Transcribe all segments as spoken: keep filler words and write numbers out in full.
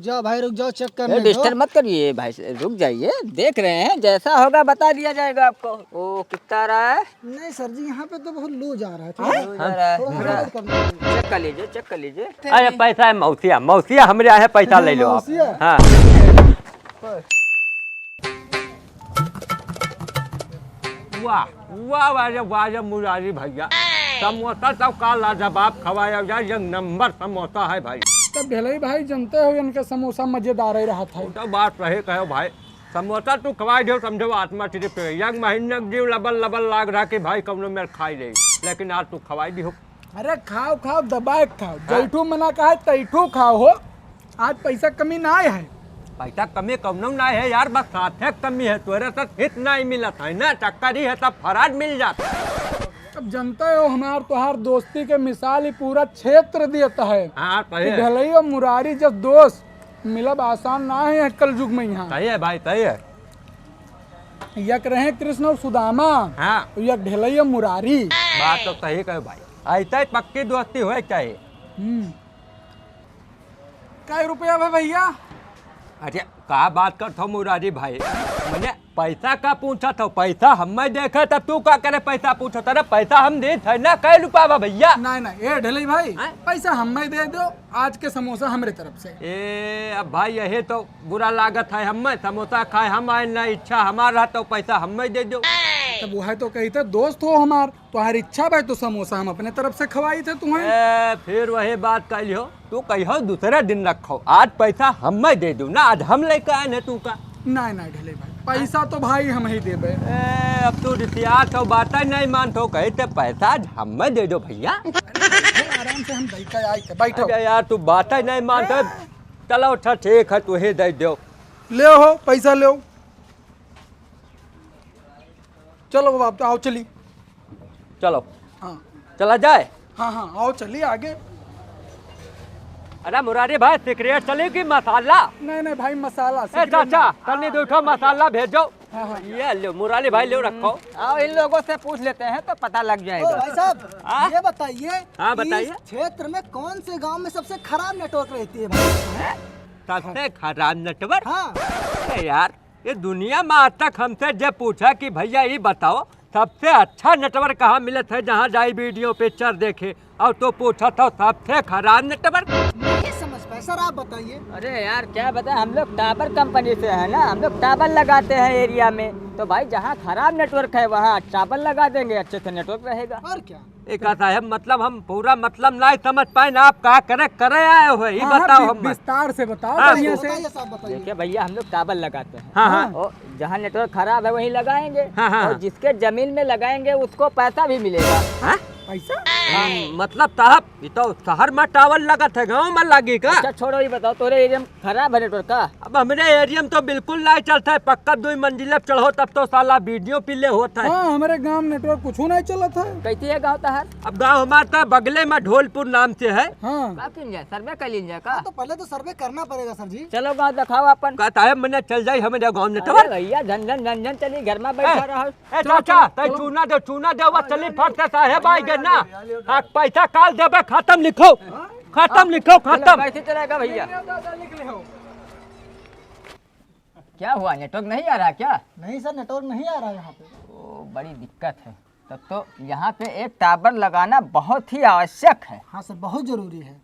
जाओ भाई, रुक जाओ, चेक कर ए, लें, जाओ। डिस्टर्ब मत करिए भाई, रुक जाइए, देख रहे हैं, जैसा होगा बता दिया जाएगा आपको। ओ, कितना आ रहा है? नहीं सर जी, यहाँ पे तो बहुत लो जा रहा है, थोड़ा हैं? लो जा रहा है। थोड़ा सा हाँ। कम कर लीजिए। चेक कर लीजिए, चेक कर लीजिए। अरे, पैसा है मौसिया, मौसिया हमरे यहाँ है, पैसा ले लो आप। मौसिया? हाँ। वाह, वाह, वाह रे, वाह रे मुरारी भैया, समोसा तो का लाजवाब खवाया यार, एक नंबर समोसा है भाई। तब ढेलई भाई, जनते हो इनके समोसा मजेदार ही रहत है। वो तो बात सही कहो भाई, समोसा तू खवाई दियो, समझो आत्मा तृप्त हो गई। एक महीने के जीव लबल लबल लाग रहा कि भाई कौनो मेर खाई ले, लेकिन आज तू खवाई दियो। अरे खाओ खाओ, दबाए के खाओ, हाँ। जैठू मना कहा है तैठू खाओ हो। आज पैसा कमी ना आए है। पैसा कमी कौनो ना है यार, बस साथे कमी है, तोरे से हित नहीं मिलत है ना, टक्कर ही है तब फराड मिल जाता। अब जनते हो हमार तोहार दोस्ती के मिसाल ही पूरा क्षेत्र देता है हाँ, सही कि है। ढेलई और मुरारी जस दोस्त मिलब आसान ना है कलयुग में यहाँ। सही है भाई, सही है। यक रहे कृष्ण और सुदामा, हाँ। यक ढेलई और मुरारी। बात तो सही कहे भाई, ऐसा ही पक्की दोस्ती होए चाहिए। हम्म। कै रुपया बा भैया? अरे, का बात करत हो मुरारी भाई? मने पैसा का पूछत हो? पैसा हम्मे देखे तब तू का करे पैसा पूछत? अरे पैसा हम देत है ना, कै रुपया बा भैया? नहीं, नहीं, ए ढेलई भाई, हैं? पैसा हम्मे दे दो, आज के समोसा हमरे तरफ से। ए, अब भाई यही तो बुरा लागत है हम्मे, समोसा खाए हम आए ना, इच्छा हमार रहा तो पैसा हम्मे दे दो। तब वह तो कही था दोस्त हो हमार, तोहार इच्छा बा तो समोसा हम अपने तरफ से खवाई थे तुम्हें। ए, फिर वही बात कह लियो, तू कहियो दूसरे दिन रखो, आज पैसा हम्मे दे दो ना, आज हम लेके आए हैं तू का। नहीं, नहीं ढेलई भाई, पैसा तो भाई हम ही देबे। ए, अब तू रिसियात हो, बात ही नहीं मानत हो, कहे थे पैसा आज हम्मे दे दो भैया। अरे बैठो, आराम से हम दई के आई थे, बैठो। अरे यार तू बात ही नहीं मानत हो। चलो अच्छा ठीक है, तू ही दे दो। ले हो पैसा ले हो। चलो बाबा, आप तो आओ, चली। चलो। हाँ। चला जाए? हाँ, हाँ, आओ, चलिए आगे। अरे मुरारी भाई, सिगरेट चली कि मसाला? नहीं, नहीं भाई, मसाला, ए, सिगरेट चाचा, नहीं। तनी हाँ, दो ठो मसाला भेजो। हाँ, हाँ। ये लो, मुरारी भाई, लो, रखो। आओ, इन लोगों से पूछ लेते हैं, तो पता लग जाएगा। ओ, भाई साहब, हाँ? ये बताइए हाँ, कि बताइए। इस क्षेत्र में कौन से गांव में सबसे खराब नेटवर्क रहती है भाई? सबसे खराब नेटवर्क? हाँ। अरे यार, ये दुनिया में आज तक हमसे जे पूछा कि भैया ये बताओ, सबसे अच्छा नेटवर्क कहाँ मिलत है, जहाँ जाई वीडियो पिक्चर देखे, और तो पूछत हो सबसे खराब नेटवर्क? नहीं समझ पाए सर, आप बताइए। अरे यार, क्या बताएं, हम लोग टावर कंपनी से है ना, हम लोग टावर लगाते हैं एरिया में, तो भाई जहाँ खराब नेटवर्क है वहाँ टावर लगा देंगे, अच्छे से नेटवर्क रहेगा। और क्या? ए का साहेब, मतलब हम पूरा मतलब नहीं समझ पाए ना, आप का करे, करे आए हो, ये हाँ, हाँ, बताओ वि-, हम। विस्तार से बताओ, हाँ, बढ़िया तो से। बताइए साहब, बताइए। देखिए भैया, हम लोग टावर लगाते हैं। हाँ, हाँ। और जहाँ नेटवर्क खराब है वहीं लगाएंगे। हाँ, हाँ। और जिसके जमीन में लगाएंगे उसको पैसा भी मिलेगा। हाँ? पैसा? हम्म, मतलब साहब, ये तो शहर में टावर लगत है, गाँव में लागी का? अच्छा छोड़ो, ये बताओ, तोरे एरिया में खराब है नेटवर्क का? अब हमरे एरिया में तो बिल्कुल नहीं चलता है, पक्का दुई मंजिला पे चढ़ो तब तो साला वीडियो प्ले होत है। हाँ, हमरे गाँव में नेटवर्क कुछ नहीं चलत है। कैसी है गाँव तहार? अब गाँव हमार तो बगले में ढोलपुर नाम से है। हाँ। का किन जाए, सर्वे कर लीन जाए का? हाँ, तो पहले तो सर्वे करना पड़ेगा सर जी। चलो गाँव दिखाओ अपन। का साहेब मने चल जाई हमरे गाँव अरे नेटवर्क? भैया, झन झन झन झन चली, घर में बैठा ए, रहो। ए चलो, चाचा, चलो, तै चलो। चूना दे, चूना दे, वो हाँ, चली ले, फट से साहेब ले, आई ले, गए ना। ले, ले, ले, हाँ, पैसा काल देबे, खत्म लिखो। हाँ? खत्म हाँ, लिखो, चलो, खत्म। कैसे चलेगा भैया? ले, ले, ले, ले, लिख ले हो। क्या हुआ, नेटवर्क नहीं आ रहा क्या? नहीं सर, नेटवर्क नहीं आ रहा है यहाँ पे। ओ, बड़ी दिक्कत है। तब तो यहाँ पे एक टावर लगाना बहुत ही आवश्यक है। हाँ सर, बहुत जरूरी है।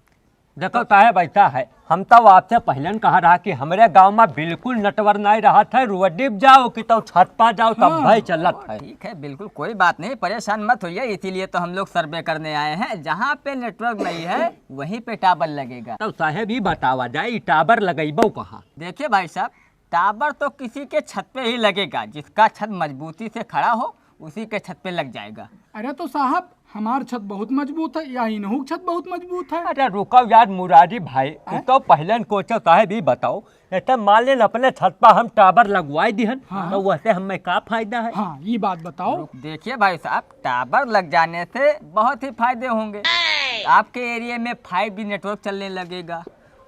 देखो साहेब, ऐसा है, हम तो आपसे पहले न कहा रहा कि हमरे गांव में बिल्कुल नेटवर्क नहीं रहत है, रोड पे जाओ कि तो छत पा जाओ, तब हाँ। भाई चलत है। ठीक है, बिल्कुल कोई बात नहीं, परेशान मत होइए, इसीलिए तो हम लोग सर्वे करने आए हैं। जहाँ पे नेटवर्क नहीं है, वहीं पे टावर लगेगा। तो साहेब, ये बतावा जाए, ई टावर लगइबो कहाँ? देखिए भाई साहब, टावर तो किसी के छत पे ही लगेगा, जिसका छत मजबूती से खड़ा हो, उसी के छत पे लग जाएगा। अरे तो साहब, हमार छत बहुत मजबूत है या इनहू के छत बहुत मजबूत है? अरे रुको यार मुरारी भाई, तू हैं? तो पहले न कोचो साहेब, ई बताओ, ये तो मान लेन अपने छत पर हम टावर लगवाई दिहन, हाँ। तो वैसे हमें का फायदा है? हाँ, ये बात बताओ। रुक, देखिए भाई साहब, टावर लग जाने से बहुत ही फायदे होंगे। आपके एरिया में फ़ाइव जी नेटवर्क चलने लगेगा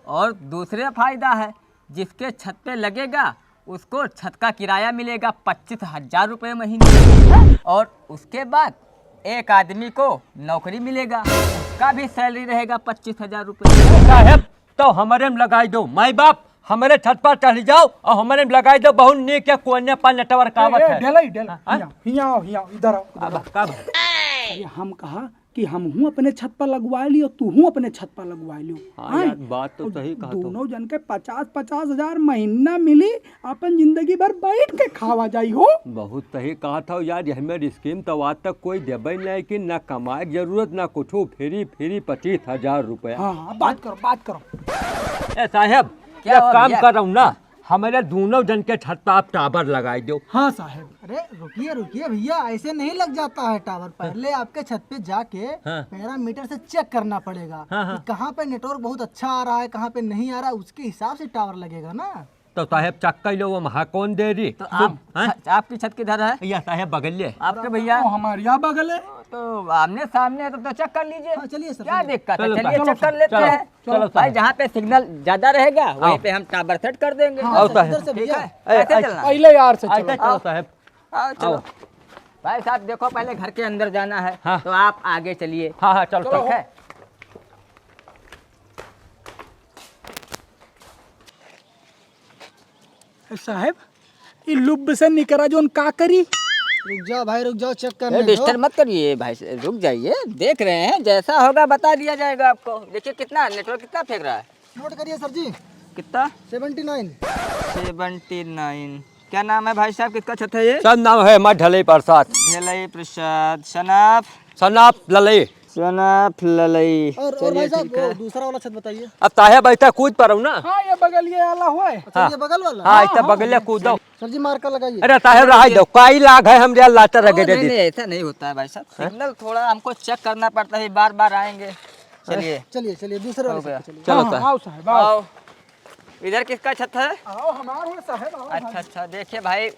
और दूसरे फायदा है, जिसके छत पे लगेगा, उसको छत का किराया मिलेगा पच्चीस हजार रुपये महीने। और उसके बाद एक आदमी को नौकरी मिलेगा, उसका भी सैलरी रहेगा पच्चीस हजार रुपये। साहेब, तो हमरे में लगाई दो, माई बाप हमरे छत पर चढ़ जाओ और हमरे में लगाई दो, बहुत नीक है, कोने पर network आवत है। ढेलई, ढेलई, हाँ? हियाँ, हियाँ आओ, हियाँ आओ, इधर आओ, इधर आओ। का बा? अरे हम कहा कि हमहूँ अपने छत पर लगवाइ लियो, तूहूँ अपने छत पर लगवाइ लियो। हाँ यार, बात तो सही कहा तो। दोनों जन के पचास पचास हजार महीना मिली, अपन जिंदगी भर बैठ के खावा जाई हो। बहुत सही कहा था यार, ये हमें scheme तो आज तक कोई देबे नहीं कि ना कमाए के जरूरत ना कुछ, free free पच्चीस हजार रुपया। हाँ, हाँ, बात करो, बात करो। ए साहेब, क्या एक काम करो ना, हमरे दोनों जन के छत पे आप tower लगाई दो। हाँ साहेब। अरे रुकिए रुकिए भैया, ऐसे नहीं लग जाता है tower। पहले आपके छत पे जाके हाँ। Parameter से check करना पड़ेगा हाँ, हाँ। कि कहाँ पे network बहुत अच्छा आ रहा है, कहाँ पे नहीं आ रहा है, उसके हिसाब से tower लगेगा ना। तो साहेब check कर लो, वो महा कौन दे रही? तो आप, हाँ? छ-, आपकी छत किधर है? या साहेब बगल ले। आपके भैया? वो हमारे यहाँ बगल है। तो आमने सामने है, तो, तो check कर लीजिए। हाँ, चलिए सर, क्या चलिए। दिक्कत है? चलो, चलिए, चलो, check कर लेते हैं। चलो, भाई, जहाँ पे signal ज्यादा रहेगा, वहीं पे हम tower set कर देंगे। हाँ, आओ साहब। इधर से ठीक भैया। है? ऐसे चलना। पहले यार से चलो। चलो साहब। आओ, चलो। आओ। भाई साहब, देखो, पहले घर के अंदर जाना है, हाँ। तो आप आगे चलिए। हाँ, हाँ, चलो, ठीक है? ए साहेब, ई लुब से निकरा जोन का करी? रुक जाओ भाई, रुक जाओ, check करने दो। Disturb मत करिए भाई, रुक जाइए, देख रहे हैं, जैसा होगा बता दिया जाएगा आपको। देखिए कितना network कितना फेंक रहा है। Note करिए सर जी। कितना? Seventy nine। Seventy nine। क्या नाम है भाई साहब, किसका छत है ये? सर, नाम है हमार ढलई प्रसाद। ढलई प्रसाद, son of? Son of Lalai. Son of ललई। और, और चलिए, भाई साहब, ठीक है। वो दूसरा वाला छत बताइए। अब ताहे बैठा कूद पड़ो ना। हाँ, ये बगलिए वाला हुआ है। अच्छा, हाँ। ये बगल वाला? हाँ, हाँ, इतना हाँ, बगलिया ये कूदो। सर जी, marker लगाइए। अरे ताहे रहा दो, काई लाग है, हम रियल लाटर ओ, रगड़े नहीं, दे। नहीं, ऐसा नहीं होता है भाई साहब। हाँ? Signal थोड़ा हमको check करना पड़ता है, बार-बार आएंगे। चलिए। चलिए, चलिए, दूसरे वाले हो गया। छत पे चलिए। चलो हाँ, साहब। हाँ, आओ साहब, आओ। आओ। इधर किसका छत है? आओ, हमार हो साहब, आओ अच्छा, भाई। अच्छा, देखिए भाई,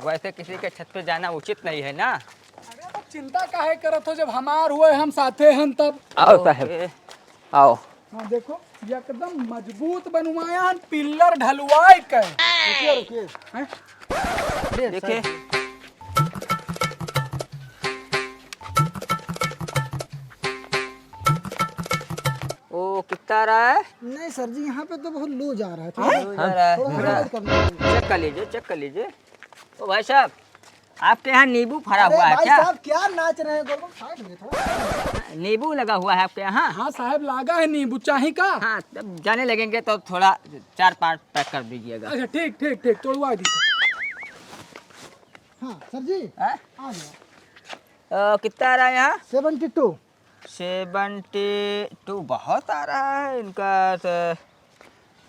वैसे किसी के छत पे जाना उचित नहीं है ना। अरे, तो चिंता काहे करत हो, जब हमार हुए, हम साथे हन तब। आओ साहब, ओके। आओ। हाँ, देखो, एकदम मजबूत बनवाया हन, pillar ढलवाए के। रुकिए, रुकिए। हैं? देखिए। ओ, कितना आ रहा है? नहीं सर जी, यहाँ पे तो बहुत low जा रहा है। थोड़ा हैं? Low जा रहा है। थोड़ा सा हाँ। Check कर लीजिए, check कर लीजिए। ओ भाई साहब, आपके यहाँ नींबू फरा अरे हुआ है भाई क्या? साहब, क्या नाच रहे हैं? गोल गोल side में थोड़ा। नींबू लगा हुआ है आपके यहाँ? हाँ साहब, लागा है नींबू, चाही का? हाँ, जब जाने लगेंगे तो थोड़ा चार पाँच pack कर दीजिएगा। अच्छा, ठीक, ठीक, ठीक, तोड़वा दीजिए। हाँ सर जी, हैं? आ गया। अ, कितना आ रहा है यहाँ? Seventy two। Seventy two बहुत आ रहा है इनका, तो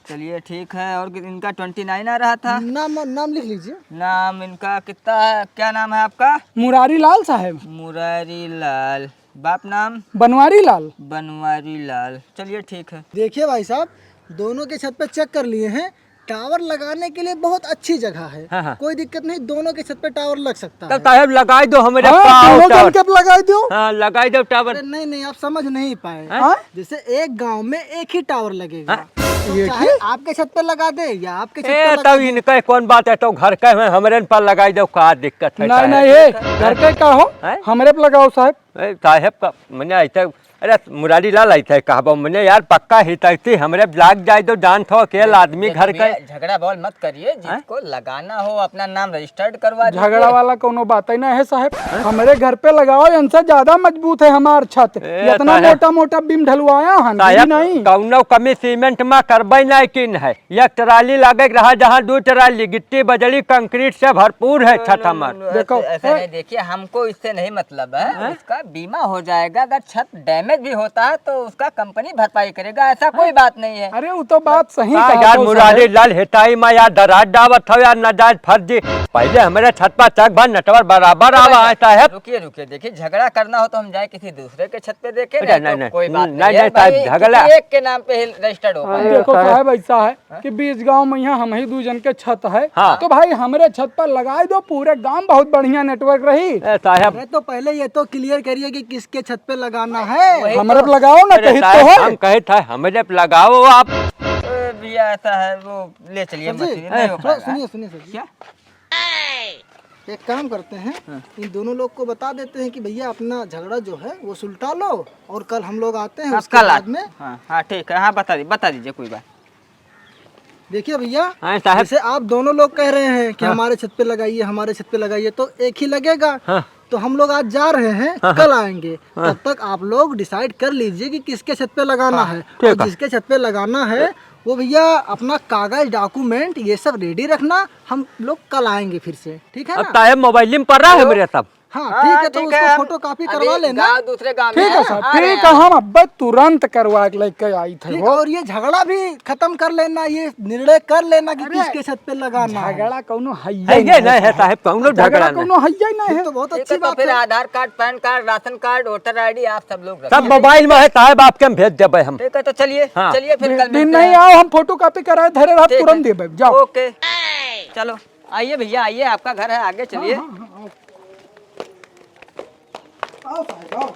चलिए ठीक है। और कि-, इनका twenty nine आ रहा था। नाम, नाम लिख लीजिए। नाम इनका कितना है, क्या नाम है आपका? मुरारी लाल साहब। मुरारी लाल। बाप नाम? बनवारी लाल। बनवारी लाल। चलिए ठीक है। देखिए भाई साहब, दोनों के छत पे check कर लिए हैं, tower लगाने के लिए बहुत अच्छी जगह है। हाँ, हाँ। कोई दिक्कत नहीं, दोनों के छत पे tower लग सकता तब है। साहब लगाई दो हमरे हाँ, पाव दोनों tower। जन के पे लगाई दो। हाँ, लगाई दो tower। अरे नहीं, नहीं, आप समझ नहीं पाए। हाँ? जैसे एक गांव में एक ही tower लगेगा, हाँ? तो ये चाहे ठीक? आपके छत पे लगा दे या आपके छत ए, पे लगा तब दे। इनका कौन बात है, तो घर के हैं, हमरे पर लगाई दो, का दिक्कत है, नहीं, चाहे नहीं, ए, घर के का हो, हैं? हमरे पे लगाओ साहब। ए, साहेब का, मने ऐसे, अरे, मुरारी लाल ऐसे कहबो, मने यार, पक्का हितैती, हमरे लाग जाए तो जान थो, अकेल आदमी देख घर का। भैया, झगड़ा बवाल मत करिए, हैं? जिसको लगाना हो, अपना नाम registered करवा दीजिए। झगड़ा वाला कोनो बात ही नहीं है, साहेब। हैं? हमरे घर पे लगाओ, इनसे ज्यादा मजबूत है हमार छत। ए, इतना साहेब। मोटा, मोटा बीम ढलवाया है, साहेब, नहीं। कौनो कमी सीमेंट में करबे नहीं किन है। एक ट्राली लागे के रहा, जहाँ दो ट्राली गिट्टी, बजरी, कंक्रीट से भरपूर है छत हमार। नो, नो, देखो, ऐसा, ऐसा ए- नहीं, देखिए, हमको इससे नहीं मतलब है, हैं? उसका बीमा हो जाएगा, अगर छत damage भी होता है तो उसका कंपनी भरपाई करेगा, ऐसा कोई बात नहीं है। अरे, वो तो बात सही हाँ, कहा यार, तो मुरारी साहब। लाल हेटाई में यार दरार डावत हो यार, नाजायज फर्जी। पहले हमारे छत पर तक भर network बराबर आवा है, साहब। रुकिए, रुकिए, देखिए, झगड़ा करना हो तो हम जाए किसी दूसरे के छत पे देखें, अच्छा, नहीं तो नहीं, कोई बात नहीं, नहीं है नहीं, साहब, भाई, झगड़ा किसी एक के नाम पे ही registered हो हाँ, पाएगा। देखो साहब, ऐसा है हाँ? कि बीस गांव में यहाँ हम ही दू जन के छत है, हाँ। तो भाई हमरे छत पर लगाई दो, पूरे गांव बहुत बढ़िया network रही। ए, साहब। अरे तो पहले ये तो clear करिए कि किसके छत पे लगाना है। वही हमरे तो। पे लगाओ ना, अरे कहित तो साहब, है। हम कहित है, हमरे पे लगाओ आप। ए, भैया ऐसा है, वो ले चलिए सर जी, मशीन, नहीं हो थोड़ा पाएगा। सुनिए, सुनिए सर जी। क्या? एक काम करते हैं, हाँ। इन दोनों लोग को बता देते हैं कि भैया, अपना झगड़ा जो है वो सुलटा लो, और कल हम लोग आते हैं, हाँ, उसके कल आ-, बाद में। हाँ, हाँ, ठीक है, हाँ, बता दी-, बता दीजिए, कोई बात। देखिए भैया, हाँ, साहब। जैसे आप दोनों लोग कह रहे हैं कि हाँ। हमारे छत पे लगाइए, हमारे छत पे लगाइए, तो एक ही लगेगा। हाँ। तो हम लोग आज जा रहे हैं, हाँ, हाँ। कल आएंगे। हाँ। तब तक आप लोग decide कर लीजिए कि किसके छत पे लगाना हाँ, है। ठीक और है। जिसके छत पे लगाना है, वो भैया अपना कागज, document, ये सब ready रखना, हम लोग कल आएंगे फिर से, ठीक है अब ना? साहेब, मोबाइल में पड़ा है हेलो। मेरे सब। हाँ, हाँ, ठीक है, तो ठीक उसको है, हम photocopy अभी करवा लेना। गाँव दूसरे गाँव में ठीक है है, साहब, आ रहे ठीक हैं। है, हम अब्बे तुरंत करवा के लेके आई थे ठीक, वो। और ये झगड़ा भी खत्म कर लेना, ये निर्णय कर लेना कि अरे, किसके छत पे लगाना है। झगड़ा कौनो है है ही ये नहीं नहीं है साहब। साहेब, कौनो झगड़ा झगड़ा नहीं। कौनो है ही नहीं ये है। तो बहुत ये अच्छी तो बात फिर है। Aadhaar card, PAN card, ration card, voter ID आप सब लोग रख सब लीजिए। मोबाइल में है साहेब, आपके हम भेज देबे हम। ठीक है, तो चलिए, हाँ। चलिए फिर कल दिन मिलते नहीं हैं। आओ, हम photocopy कराए धरे रहा, ठीक तुरंत है। देबे, जाओ। ओके, चलो। आइए भैया, आइए, आपका घर है, आगे चलिए। हाँ, हाँ, हाँ, आओ। आओ साहब, आओ।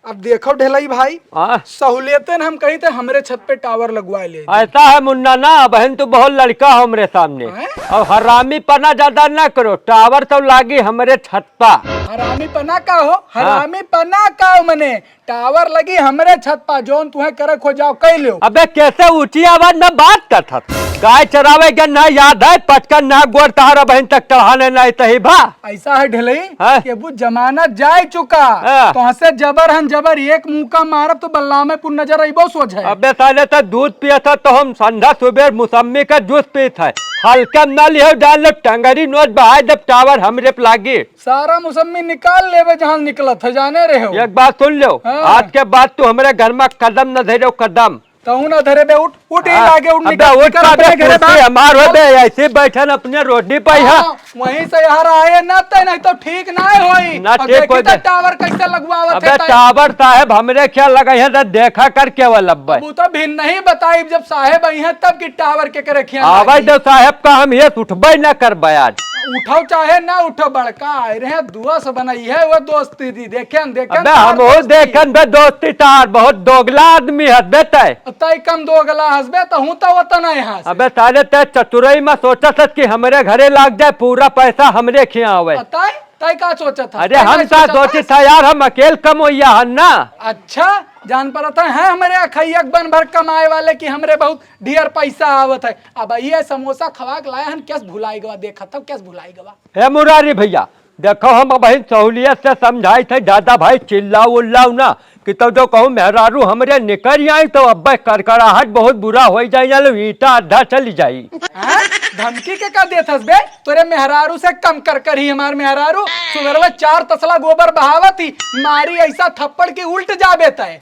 अब देखो ढेलई भाई, हाँ। सहूलियतन हम कही थे हमरे छत पे टावर लगवा ले। ऐसा है मुन्ना ना, बहन तू बहुत लड़का हो हमरे सामने। हैं? अब हरामी पना ज्यादा ना करो, टावर तो लागी हमरे छत पा। हरामी पना का हो? हाँ। हरामी पना का हो मने? टावर लगी हमरे छत पा, जौन तुहें करे खो जाओ, कई लो। अबे कैसे ऊंची आवाज में बात करत हस? गाय चरावे के ना याद है, पटकन ना गोड़ तहारा बहन तक चढ़ाने ना तही भा। ऐसा है ढेलई हाँ? कि वो जमाना जाए चुका। हाँ। तो हंसे जबर हन जबर, एक मुका मारब तो बल्लामेपुर नजर अइबो सोझे। अबे साले तो दूध पियत है तो हम संधा सुबेर मौसम्मी का जूस पीत है। हल्का में ना लिहो, डाल लो टंगरी नोच बहाय जब टावर हमरे पे लागी। सारा मौसम्मी निकाल लेबे जहाँ निकलत है, जाने रहे हो। एक बात सुन लो, हाँ। आज के बाद तू हमरे घर में कदम न धरे, कदम। तहू ना धरे बे, उठ, उठ, हाँ। लागे, उठ, अबे निकल, उठ निकल का बे, अपने घरे कुर्सी बाहर। हमार हो चल। बे, ऐसे बैठन अपने रोटी पे, हाँ। हाँ, वहीं से यहाँ आए ना, ते नहीं तो ठीक ना होई। ना अब ठीक देखी होई तो बे। टावर कैसे लगवावत अबे है, ताई। टावर साहेब हमरे ख्याल लगा है तो देखा कर केवल अब्बे। अब वो तो भिन नहीं बताई, जब साहेब आई हैं तब की टावर के करे ख्याल आवे लगी। दो साहेब का, हम ये उठबे ना करबे आज। उठाओ चाहे ना उठाओ, बड़का आए रहे, दुआ से बनाई है वो दोस्ती दी, देखे न, देखे अबे न, हम हो दोस्ती। देखन बे दोस्ती तार, बहुत दोगला आदमी हस बे तै। तै कम दोगला हस बे, तो हूँ तो वतन है हस। अबे साले तै चतुराई में सोचत हस कि हमरे घरे लाग जाए, पूरा पैसा हमरे खिया आवे। तै, तै का सोचत हस? अरे तै हम का का सोचत सोचित हस? है यार, हम अकेल कमोइया हन ना। अच्छा, जान परत है, हैं हमरे अखैया के बन भर कमाए वाले कि हमरे बहुत ढेर पैसा आवत है। अब ये समोसा खवा के लाए हन, कैस भुलाई गवा, देखत हौ कैस भुलाई गवा। हे मुरारी भैया, देखो, हम अबहिन सहूलियत से समझाइत है, ज्यादा भाई चिल्लाओ उल्लाओ ना, कि तो जो कहूँ मेहरारू हमरे निकल आई तो अब्बे कड़कड़ाहट बहुत बुरा होइ जाई, जान लो ईंटा आधा चली जाई। हाँ? धमकी के का देत हस बे? तोरे मेहरारू से कम कर कर ही हमार मेहरारू, सुबेरवा चार तसला गोबर बहावत ही, मारी ऐसा थप्पड़ कि उल्ट जाबे तय।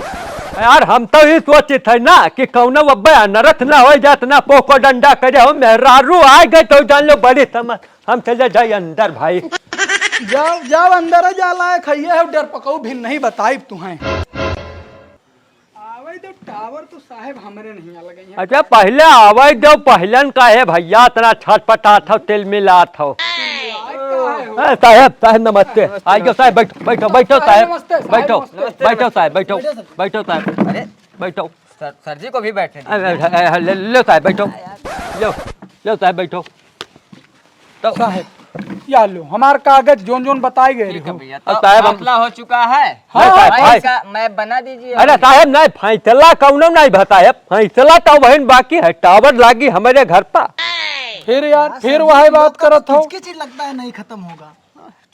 यार, हम तो ई सोचित है ना कि कौनो अब्बे अनरथ ना होइ जात ना, पोको डंडा करे हो, मेहरारू आइ गए तो जान लो बड़ी समझ। हम चले जाई अंदर भाई। जाओ, जाओ अंदर, जा लायक है, ये है डरपकऊ भी नहीं बताइब तुहें। आवे दो टावर तो साहेब हमरे नहीं आ लगे हैं। अच्छा, पहले आवे दो, पहलन काहे भैया इतना छटपटात हो, तिलमिलात हो? लायक का है हो? ए, साहेब, साहेब नमस्ते। नमस्ते, आइयो नमस्ते। साहेब, बैठो, बैठो, बैठो साहेब, साहेब। नमस्ते, साहेब बैठो, नमस्ते। बैठो साहेब, बैठो, बैठो साहेब। बैठो सर, सर जी को भी बैठने दीजिए। अरे, अरे, अरे, ले, लो साहेब, बैठो। लो, लो साहेब, बैठो। तो साहेब, या लो, हमार कागज जोन जोन बताए गए ठीक है रहो। भैया, अब तो साहेब, हम फैसला हो चुका है। हाँ। नहीं साहेब, भाई भाई। का मैं बना दीजिए। अरे साहेब, नहीं, फैसला कौनो नहीं बताए, फैसला तो वही बाकी है, टावर लागी हमारे घर पर। फिर यार, हाँ, फिर सर जी, वही हम बात लोग का करत तो हो। किचकिच लगता है, नहीं खत्म होगा।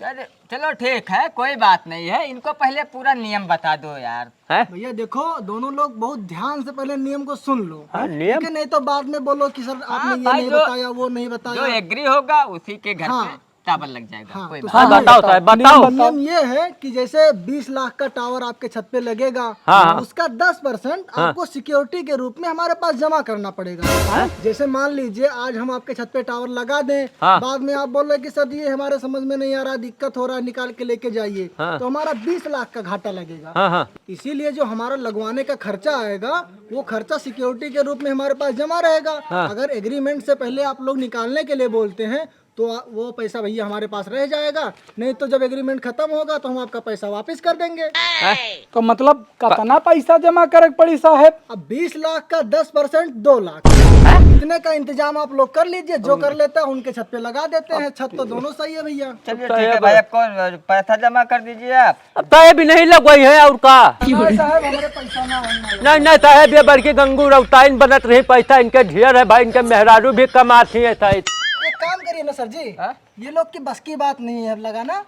चलो, चलो ठीक है, कोई बात नहीं है, इनको पहले पूरा नियम बता दो यार। हैं? भैया देखो, दोनों लोग बहुत ध्यान से पहले नियम को सुन लो। हाँ, नियम। ठीक है, नहीं तो बाद में बोलो कि सर, आपने हाँ, ये भाई, नहीं जो, बताया, वो नहीं बताया। जो एग्री होगा, उसी के घर हाँ। पे टावर लग जाएगा। हाँ, कोई तो बात हाँ, सुनिए, बताओ साहब, बताओ। नियम बताओ। नियम ये है कि जैसे बीस लाख का टावर आपके छत पे लगेगा, हाँ, हाँ। उसका दस परसेंट हाँ। आपको सिक्योरिटी के रूप में हमारे पास जमा करना पड़ेगा। हाँ। जैसे मान लीजिए, आज हम आपके छत पे टावर लगा दें, हाँ। बाद में आप बोल रहे कि सर, ये हमारे समझ में नहीं आ रहा, दिक्कत हो रहा है, निकाल के लेके जाइए, हाँ। तो हमारा बीस लाख का घाटा लगेगा। हाँ, हाँ। इसीलिए जो हमारा लगवाने का खर्चा आएगा, वो खर्चा सिक्योरिटी के रूप में हमारे पास जमा रहेगा। हाँ। अगर एग्रीमेंट से पहले आप लोग निकालने के लिए बोलते हैं, तो आ, वो पैसा भैया हमारे पास रह जाएगा, नहीं तो जब एग्रीमेंट खत्म होगा तो हम आपका पैसा वापस कर देंगे। हैं? तो मतलब कितना पैसा जमा करे के पड़ी साहब? अब बीस लाख का दस परसेंट, दो लाख। हैं? इतने का इंतजाम आप लोग कर लीजिए, जो कर लेता है उनके छत पे लगा देते हैं। छत तो दोनों सही है भैया। चलिए, तो ठीक है भाई, आपको पैसा जमा कर दीजिए आप। अब तो ये भी नहीं लगवाई है और का? नहीं साहब, हमारे पैसा ना होना। नहीं, नहीं साहब, ये बड़की गंगू रौताइन बनत रही, पैसा इनके ढेर है भाई, इनके मेहरारू भी कमाती है साहब। एक काम करिए ना सर जी, हाँ? ये लोग की बस की बात नहीं है अब लगाना।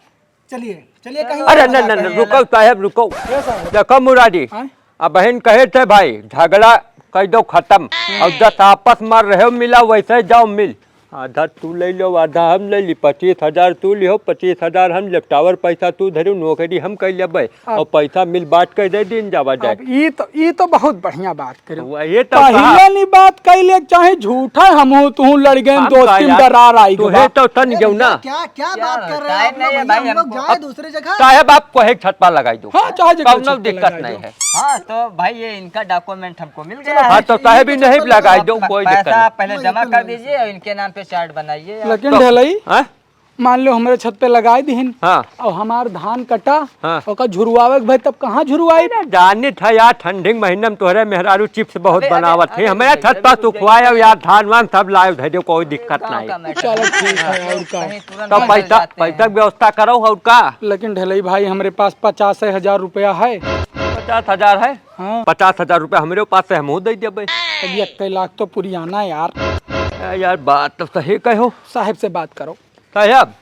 चलिए, चलिए कहीं अरे और नहीं, नहीं, लगाते नहीं, हैं। रुको साहब, रुको। ये साहब। देखो मुरारी, हाँ? अब बहन कहे थे भाई, झगड़ा कर दो खत्म, और जस आपस में रहे मिला वैसे जाओ मिल, आधा तू ले लो, आधा हम ले ली, पच्चीस हजार तू लिहो, पच्चीस हजार हम लेब, टावर पैसा तू धरू, नौकरी हम कर लेबे, अब और पैसा मिल बांट के दे दिन जावा जाए। अब ई तो, ई तो बहुत बढ़िया बात करो। वही तो पहिले कहा। नी बात कैले, चाहे झूठा हम हो, तू लड़ गए, हम दोस्ती में यार, दरार आई तू गवा। है तो तन अरे गयो ना। क्या, क्या क्या बात कर रहे हैं टाइम आप नहीं लोग? है भैया, भाई, हम लोग हमको। जाए अब दूसरी जगह। साहब, आपको एक छत पर लगाई दो। हाँ, चाहे जगह कौनो छत पे दिक्कत लगाई नहीं दो। है। हाँ, तो भाई, ये इनका डॉक्यूमेंट हमको मिल चलो, गया है। हाँ, तो ठीक है, साहब, ही नहीं छत पे लगाई लगाओ। दो, कोई दिक्कत पैसा नहीं। आप पहले हाँ, जमा इतना कर नहीं। दीजिए और इनके नाम पे चार्ट बनाइए आप। लेकिन तो ढलई, हाँ? मान लो, हमरे छत पे लगाई दिहिन, हाँ। और हमार धान कटा, हाँ। ओका झुरवावे के भाई, तब कहाँ झुरवाई? अरे, जानित है यार, ठंडी के महीना में तोहरे मेहरारू चिप्स बहुत अबे, अबे, बनावत है। अबे, हमारे अबे, छत पर अबे, सुखवाए अबे, और यार, धान वान सब लाए, धरे, कोई दिक्कत नहीं। चलो, ठीक है, और का? कहीं तुरंत तो बदल पैसा, जाते हैं। पैसा के व्यवस्था करो, और का? लेकिन ढलई भाई, हमरे पास पचास हजार रुपया है। पचास हजार है? हाँ। पचास हजार रुपया हमरे पास है, हमहू दे देबे। तब यक्के लाख तो पुरियाना यार। ए, यार, बात तो सही कहो। साहब से बात करो। साहब,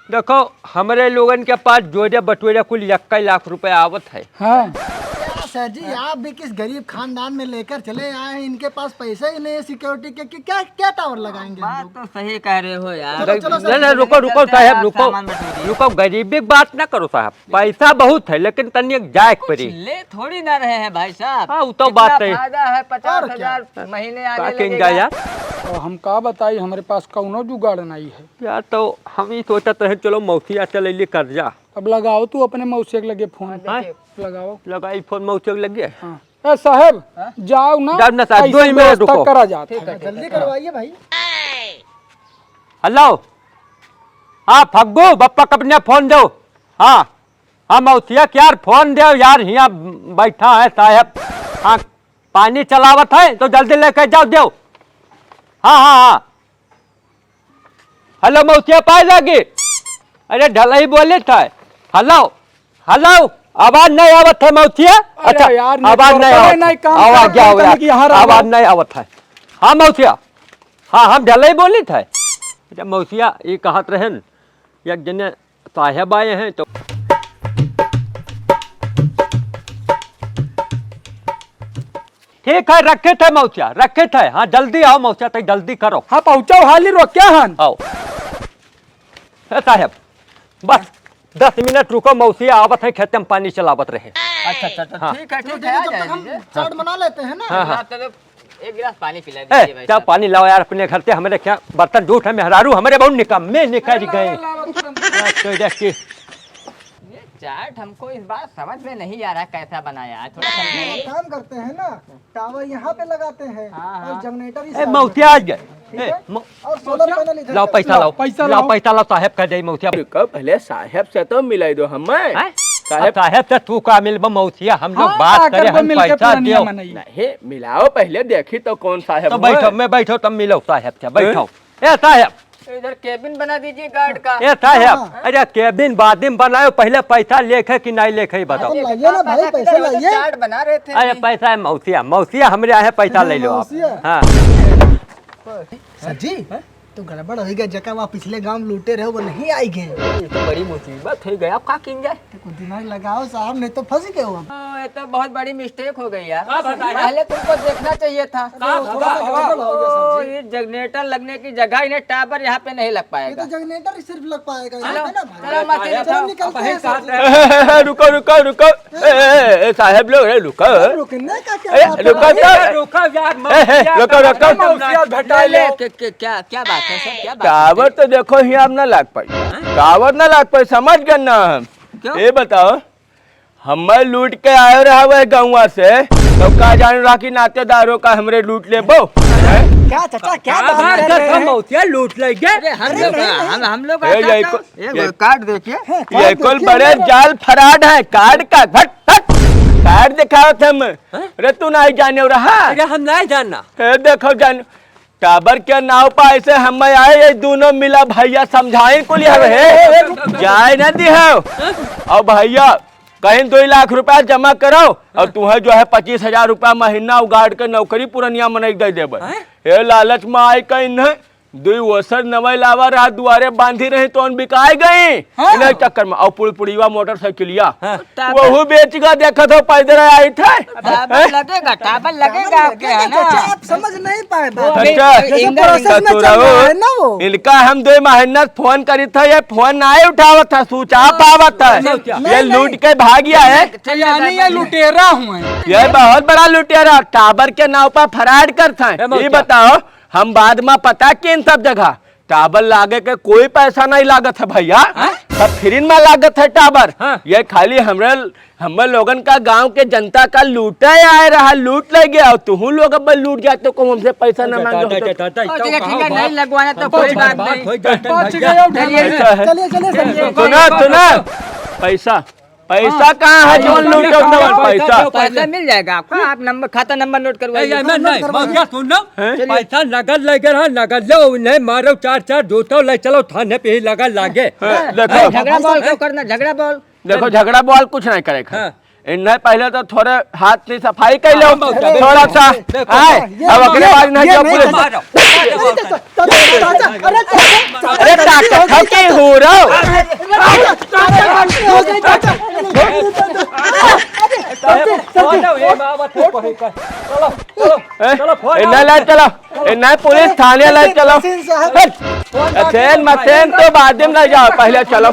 देखो, हमरे लोगन के पास जोड़े बटोरे कुल यक्के लाख रुपया आवत है। हाँ। क्या सर जी, आप भी किस गरीब खानदान में लेकर चले आए हैं, इनके पास पैसे ही नहीं है सिक्योरिटी के, कि क्या, क्या टावर लगाएंगे हम बात लोग? तो सही कह रहे हो यार। चलो, चलो, नहीं, नहीं, चलो, रुको, चलो, रुको, चलते हैं, साहब, आप रुको। सामान बटोरिए। रुको, गरीबी की बात ना करो साहब, पैसा बहुत है, लेकिन तनिक जाए के कुछ पड़ी। ले थोड़ी ना रहे हैं भाई साहब। हाँ, वो तो कितना बात है। फायदा है, और क्या? पचास हजार महीने आने का किन लगेगा। जाए यार? और हम का बताई, हमरे पास कौनो जुगाड़ नहीं है। यार, तो हम ही सोचत रहे, चलो मौसिया चलैली कर्जा। अब लगाओ तू अपने मौसिया के लगे फोन। हाँ, देखिए। लगाओ। लगाई फोन मौसिया के लगे। हाँ। ए साहब, हाँ? जाओ ना, जाओ ना साहब, पैसा दो ही मिनट व्यवस्था रुको। करा जात ठीक है, है। ठीक है, जल्दी करवाइए भाई। हेलो, हाँ फग्गू, बप्पा कपनिया फोन दो। हाँ, हाँ मौसिया के यार फोन दो यार, हियाँ बैठा है साहब। हाँ, पानी चलावत है तो जल्दी लेके जाओ, दो। हाँ, हाँ, हाँ। हेलो, मौसिया पाए लागी? अरे, ढलई बोलित है। हेलो, हेलो, आवाज नहीं आवत है, मौसिया? अरे अच्छा, यार, आवाज नहीं आवत है। नहीं काम करता है, आवाज नहीं आवत है। हाँ, मौसिया। हाँ, हम ढलई बोलित है। अच्छा, मौसिया, ये कहत रहेन, एक जने साहेब आए हैं तो ठीक है, रखित है मौसिया, रखित है। हाँ, जल्दी आओ मौसिया, तई जल्दी करो। हाँ, पहुँचो, हाली रोक्या हन। आओ। ए साहेब, बस दस मिनट रुको, मौसिया आवत है, खेते में पानी चलावत रहे। अच्छा, अच्छा, अच्छा, हाँ। ठीक है, चलो, ठीक ठीक है, है, आ जब तक हम जाइए। चाट बना लेते हैं ना। हाँ, हाँ। आप तो एक गिलास पानी पिला ए, दीजिए भाई क्या साहब। पानी लाओ यार, अपने घर से हमरे क्या बर्तन जूठ है, मेहरारू हमरे बहुत निकम्मे निकल गए। लाओ, लाओ, तुरंत। हाँ, तो देख के। ये चाट हमको इस बार समझ में नहीं आ रहा कैसा बनाया है, थोड़ा समझाइए। एक काम करते हैं ना, टावर यहाँ पे लगाते हैं हाँ, और हाँ। जनरेटर इस ए, साइड मौसिया में। आ गए। ठीक ए, है? मौ- और सोलर पैनल इधर लाओ कर। पैसा लाओ, पैसा लाओ, लाओ। पैसा लाओ, साहेब का जाई मौसिया। रुको, पहले साहेब से तो मिलाई दो हमें। हैं? साहेब। अब साहेब से तू का मिलबा मौसिया, हम लोग हाँ, बात करे, हम पैसा देव। नहीं, मिलाओ पहले, देखी तो कौन साहेब तो है। बैठो, मैं बैठो, तब मिलो साहेब से, बैठो। हैं? ए साहेब। इधर केबिन बना दीजिए गार्ड का। ए साहेब, हाँ। अरे केबिन बाद में बनायो, पहले पैसा लेखे कि नहीं लेखे, बताओ। अरे लाइए ना भाई, पैसा लाइए। चाट बना रहे थे अरे अभी। पैसा है मौसिया, मौसिया हमरे यहाँ पैसा ले लो आप। मौसिया। हाँ। सर जी, हैं? तो गड़बड़ हो गया, जका वहाँ पिछले गांव लूटे रहे, वो नहीं आई गए। ये तो बड़ी मुसीबत हो गई, अब का किन जाए? तो कुछ दिमाग लगाओ साहब, नहीं तो फंस गए हो अब। ओ, ये तो बहुत बड़ी मिस्टेक हो गई यार। का बताया? पहले तुमको देखना चाहिए था। का ओ, थोड़ा सा बताया? गड़बड़ हो गया सर जी। ओ, ये जनरेटर लगने की जगह इन्हें टावर यहाँ पे नहीं लग पाएगा। ये तो जनरेटर ही सिर्फ लग पाएगा चलो, यहाँ पे ना भाई। चलो, मत चलो, निकलते हैं सर जी। रुको, रुको, रुको। ए, ए, ए, साहेब लोग, ए, रुको। रुकने का क्या ए, बात है रुको भाई? तो। रुको यार, ए, ए, मौसिया रुको, का रुको। मतलब मौसिया घटा ले, ले। के, के, क्या, क्या बात है सर? क्या बात है? टावर तो देखो, हियाँ ना लाग पाई। हाँ? टावर ना लाग पाई, समझ गए ना हम। क्यों? ये बताओ, हमें लूट के आयो रहा वह गौवा से, तो का जान रहा कि नातेदारों का हमरे लूट लेबो? हैं? क्या चाचा, क्या का बात बात कर कर रहे हम हैं? मौतिया लूट लेंगे? अरे, हम अरे, लोग, नहीं, नहीं। हम, हम लोग ए, का ये चाचा को, एक ये, कार्ड देखिए। हाँ, ये कार्ड कुल देखिए बड़े ना। जाल फ्रॉड है। कार्ड का, हट, हट। कार्ड दिखाओ थे हम। हाँ? अरे, तू नहीं जाने रहा। अरे, हम नहीं जानना। ए, देखो जान, टावर के नाव पर ऐसे हम आए, ये दोनों मिला भैया समझाइन कुल हवे। ए, ए, ए, रुक। जाए ना दिहो। और भैया, कहीं दो लाख रुपया जमा करो और तुम्हें जो है पच्चीस हजार रुपया महीना उगाड़ के नौकरी पुरनिया मनई दे देबे। हैं? ए लालच में आई कहीं नहीं, दुई ओसर नवई लावा रहा, दुआरे बांधी रही तो बिकाए गई। हाँ। इन्हें चक्कर में और पुड़पुड़ीवा मोटरसाइकिलिया, हाँ। वहू बेच के देखत हो पैदल आई थे। टावर हैं? लगेगा, टावर लगेगा आपके यहाँ ना। चाचा, आप समझ नहीं पाए बात। अच्छा। ये तो इंदर, प्रोसेस में तो चल रहा है ना वो। इनका हम दो महीना फोन करी था, ये फोन नहीं उठावत था, स्विच ऑफ आवत है। नहीं, ये नहीं। लूट के भाग गया है। चलिए, नहीं, ये लुटेरा हुए हैं। ये बहुत बड़ा लुटेरा, टावर के नाव पर फ्रॉड करता है। ए, मौका। ये बताओ, हम बाद में पता किन सब जगह टावर लागे के कोई पैसा नहीं लागत है भैया, हाँ? सब फ्री में लागत है टावर। हाँ। ये खाली हमरे, हमरे लोगन का गांव के जनता का लूटे आए रहा, लूट ले गया। और तुहू लोग अब लूट जाते को हमसे पैसा न मांगो तो। ठीक है, ठीक है, नहीं लगवाना तो कोई बात नहीं। पहुंच गए, उठा लो। चलिए, चलिए, चलिए, चलिए। सुना, सुना, पैसा पैसा हाँ। कहाँ है, जौन लूटो तवन पैसा? पैसा मिल जाएगा आपको, आप नंबर, खाता नंबर नोट करवाइए। ए, ए, नहीं, नहीं, मौका सुन लो। हैं? चलिए। पैसा नगद लेके रहा, नगद लो, उन्हें मारो, चार चार जूता ले चलो थाने पे ही लगा लागे। हैं, देखो। झगड़ा बॉल क्यों करना, झगड़ा बॉल? देखो, झगड़ा बॉल कुछ नहीं करेगा। हाँ। इन्हें पहले तो थोड़े हाथ से सफाई कर लो, हाँ, बहुत ज्यादा। थोड़ा सा। देखो, आए, ये, अब अगले ये, बार नहीं ये जाओ नहीं पुलिस। चाचा। अरे चाचा, अरे चाचा, अरे चाचा, हो गई, हो गई, चाचा। चलो, चलो, ए, चलो, ए, ना, ना, चलो। ए, ना, पुलिस थाने ले चलो। तहसीन साहब। हट। अथेन, मथेन तो बाद में ना जाओ, पहले चलो।